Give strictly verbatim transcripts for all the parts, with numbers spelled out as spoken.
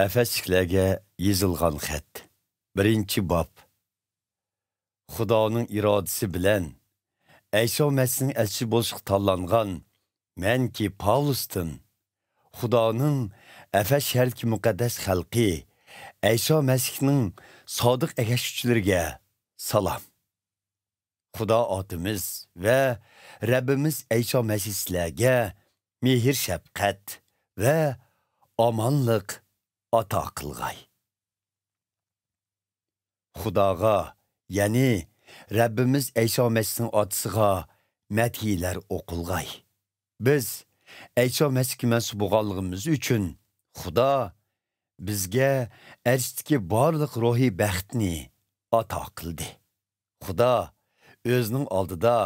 ئەفەسلىكلەرگە يېزىلغان خەت. بىرىنچى باب. خۇدانىڭ ئىرادىسى بىلەن ئەيسا مەسىھنىڭ ئەلچىسى بولۇشقا تاللانغان مەنكى پاۋلۇستىن، خۇدانىڭ ئەفەس شەھىرىدىكى مۇقەددەس خەلقى، ئەيسا مەسىھنىڭ سادىق ئەگەشكۈچىلىرىگە سالام. خۇدا ئاتىمىز ۋە رەببىمىز ئەيسا مەسىھ سىلەرگە مېھىر-شەپقەت ۋە ئامانلىق ئاتا قىلغاي. خۇداغا، يەنى رەببىمىز ئەيسا مەسىھنىڭ ئاتىسىغا مەدھىيەلەر ئوقۇلغاي. بىز ئەيسا مەسىھكە مەنسۇپ بولغانلىقىمىز ئۈچۈن خۇدا بىزگە ئەرشتىكى بارلىق روھىي بەختنى ئاتا قىلدى. خۇدا ئۆزىنىڭ ئالدىدا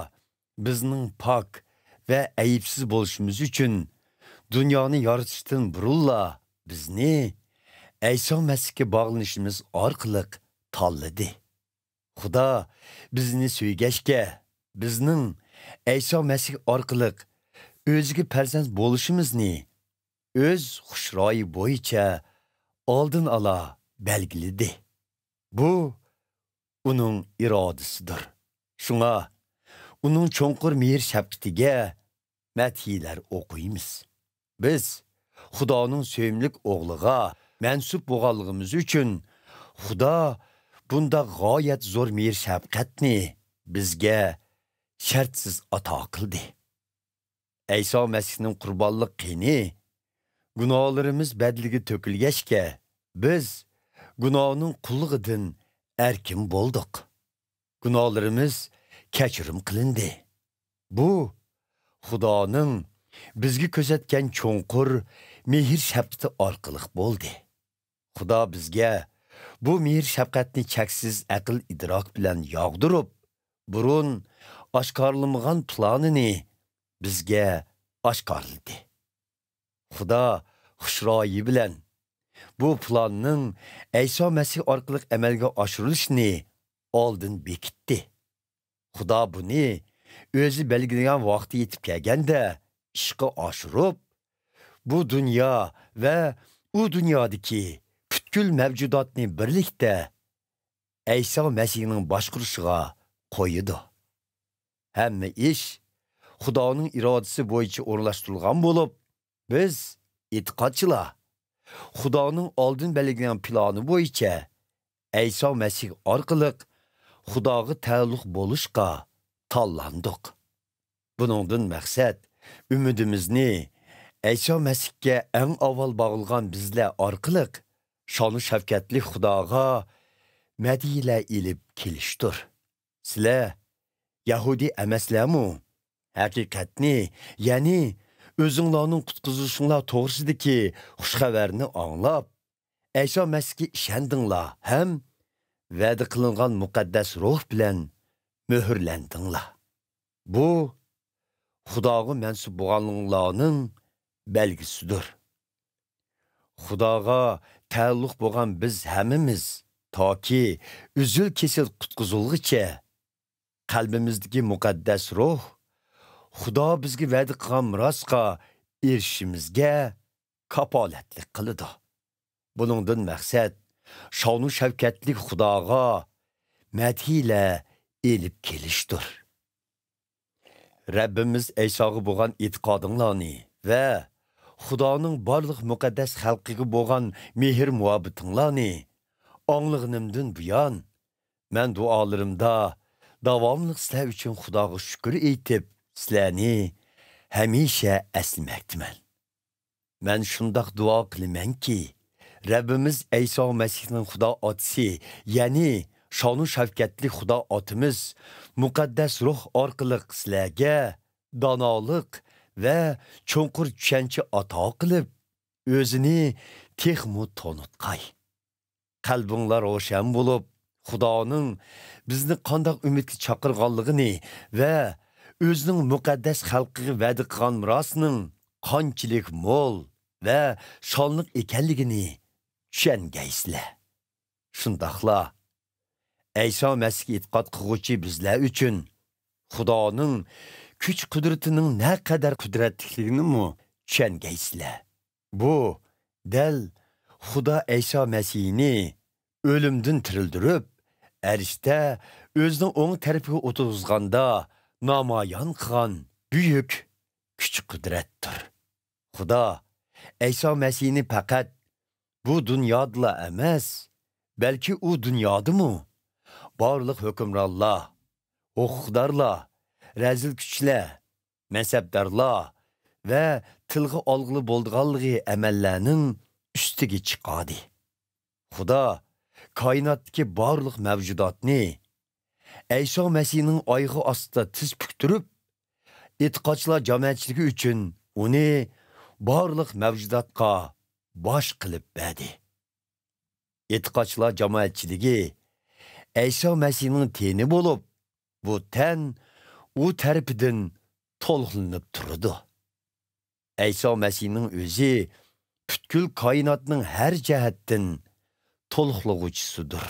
بىزنىڭ پاك ۋە ئەيىبسىز بولۇشىمىز ئۈچۈن دۇنيانى يارىتىشتىن بۇرۇنلا بىزنى ئەيسا مەسىھكە باغلىنىشىمىز ئارقىلىق تاللىدى. خۇدا بىزنى سۆيگەچكە، بىزنىڭ ئەيسا مەسىھ ئارقىلىق ئۆزىگە پەرزەنت بولۇشىمىزنى ئۆز خۇشرايى بويىچە ئالدىن ئالا بەلگىلىدى. بۇ ئۇنىڭ ئىرادىسىدۇر. شۇڭا ئۇنىڭ چوڭقۇر مېھىر-شەپقىتىگە مەدھىيەلەر ئوقۇيمىز. بىز خۇدانىڭ سۆيۈملۈك ئوغلىغا مەنسۇپ بولغانلىقىمىز ئۈچۈن خۇدا بۇنداق غايەت زور مېھىر-شەپقەتنى بىزگە شەرتسىز ئاتا قىلدى. ئەيسا مەسىھنىڭ قۇربانلىق قېنى گۇناھلىرىمىز بەدىلىگە تۆكۈلگەچكە، بىز گۇناھنىڭ قۇللۇقىدىن ئەركىن بولدۇق. گۇناھلىرىمىز كەچۈرۈم قىلىندى. بۇ خۇدانىڭ بىزگە كۆرسەتكەن چوڭقۇر مېھىر-شەپقىتى ئارقىلىق بولدى. خۇدا بىزگە بۇ مېھىر-شەپقەتنى چەكسىز ئەقىل-ئىدراك بىلەن ياغدۇرۇپ، بۇرۇن ئاشكارىلىمىغان پىلانىنى بىزگە ئاشكارىلىدى. خۇدا خۇشرايى بىلەن بۇ پىلاننىڭ ئەيسا مەسىھ ئارقىلىق ئەمەلگە ئاشۇرۇلۇشىنى ئالدىن بېكىتتى. خۇدا بۇنى ئۆزى بەلگىلىگەن ۋاقتى يېتىپ كەلگەندە ئىشقا ئاشۇرۇپ، بۇ دۇنيا ۋە ئۇ دۇنيادىكى پۈتكۈل مەۋجۇداتنى بىرلىكتە ئەيسا مەسىھنىڭ باشقۇرۇشىغا قويىدۇ. ھەممە ئىش خۇدانىڭ ئىرادىسى بويىچە ئورۇنلاشتۇرۇلغان بولۇپ، بىز، ئېتىقادچىلار، خۇدانىڭ ئالدىن بەلگىلىگەن پىلانى بويىچە ئەيسا مەسىھ ئارقىلىق خۇداغا تەئەللۇق بولۇشقا تاللاندۇق. بۇنىڭدىن مەقسەت ئۈمىدىمىزنى ئەيسا مەسىھكە ئەڭ ئاۋۋال باغلىغان بىزلەر ئارقىلىق شانۇ شەۋكەتلىك خۇداغا مەدھىيەلەر ئېلىپ كېلىشتۇر. سىلەر يەھۇدىي ئەمەسلەرمۇ؟ ھەقىقەتنى، يەنى ئۆزۈڭلارنىڭ قۇتقۇزۇلۇشۇڭلار توغرىسىدىكى خۇش خەۋەرنى ئاڭلاپ، ئەيسا مەسىھكە ئىشەندىڭلار ھەم ۋەدە قىلىنغان مۇقەددەس روھ بىلەن مۆھۈرلەندىڭلار. بۇ خۇداغا مەنسۇپ بولغانلىقلارنىڭ بەلگىسىدۇر. خۇداغا تەئەللۇق بولغان بىز ھەممىمىز تاكى ئۈزۈل-كېسىل قۇتقۇزۇلغىچە قەلبىمىزدىكى مۇقەددەس روھ خۇدا بىزگە ۋەدە قىلغان مىراسقا ئېرىشىشىمىزگە كاپالەتلىك قىلىدۇ. بۇنىڭدىن مەقسەت شانۇ شەۋكەتلىك خۇداغا مەدھىيەلەر ئېلىپ كېلىشتۇر. رەببىمىز ئەيساغا بولغان ئېتىقادىڭلارنى ۋە خۇدانىڭ بارلىق مۇقەددەس خەلقىگە بولغان مېھىر-مۇھەببىتىڭلارنى ئاڭلىغىنىمدىن بۇيان، مەن دۇئالىرىمدا داۋاملىق سىلەر ئۈچۈن خۇداغا شۈكۈر ئېيتىپ، سىلەرنى ھەمىشە ئەسلىمەكتىمەن. مەن شۇنداق دۇئا قىلىمەنكى، رەببىمىز ئەيسا مەسىھنىڭ خۇدا ئاتىسى، يەنى شانۇ شەۋكەتلىك خۇدا ئاتىمىز مۇقەددەس روھ ئارقىلىق سىلەرگە دانالىق ۋە چوڭقۇر چۈشەنچە ئاتا قىلىپ، ئۆزىنى تېخىمۇ تونۇتقاي. قەلبىڭلار روشەن بولۇپ، خۇدانىڭ بىزنى قانداق ئۈمىدكە چاقىرغانلىقىنى ۋە ئۆزىنىڭ مۇقەددەس خەلقىگە ۋەدە قىلغان مىراسىنىڭ قانچىلىك مول ۋە شانلىق ئىكەنلىكىنى چۈشەنگەيسىلەر. شۇنداقلا ئەيسا مەسىھكە ئېتىقاد قىلغۇچى بىزلەر ئۈچۈن خۇدانىڭ كۈچ-قۇدرىتىنىڭ نەقەدەر قۇدرەتلىكلىكىنىمۇ چۈشەنگەيسىلەر. بۇ دەل خۇدا ئەيسا مەسىھنى ئۆلۈمدىن تىرىلدۈرۈپ، ئەرشتە ئۆزىنىڭ ئوڭ تەرىپىگە ئولتۇرغۇزغاندا نامايان قىلغان بۈيۈك كۈچ-قۇدرەتتۇر. خۇدا ئەيسا مەسىھنى پەقەت بۇ دۇنيادىلا ئەمەس، بەلكى ئۇ دۇنيادىمۇ بارلىق ھۆكۈمرانلار، ھوقۇقدارلار، رەزىل كۈچلەر، مەنسەپدارلار ۋە تىلغا ئالغىلى بولىدىغانلىقى ئەمەللەرنىڭ ئۈستىگە چىقاردى. خۇدا كائىناتتىكى بارلىق مەۋجۇداتنى ئەيسا مەسىھنىڭ ئايىغى ئاستىدا تىز پۈكتۈرۈپ، ئېتىقادچىلار جامائەتچىلىكى ئۈچۈن ئۇنى بارلىق مەۋجۇداتقا باش قىلىپ بەردى. ئېتىقادچىلار جامائەتچىلىكى ئەيسا مەسىھنىڭ تېنى بولۇپ، بۇ تەن ئۇ تەرىپىدىن تولۇقلىنىپ تۇرىدۇ. ئەيسا مەسىھنىڭ ئۆزى پۈتكۈل كائىناتنىڭ ھەر جەھەتتىن تولۇقلىغۇچىسىدۇر.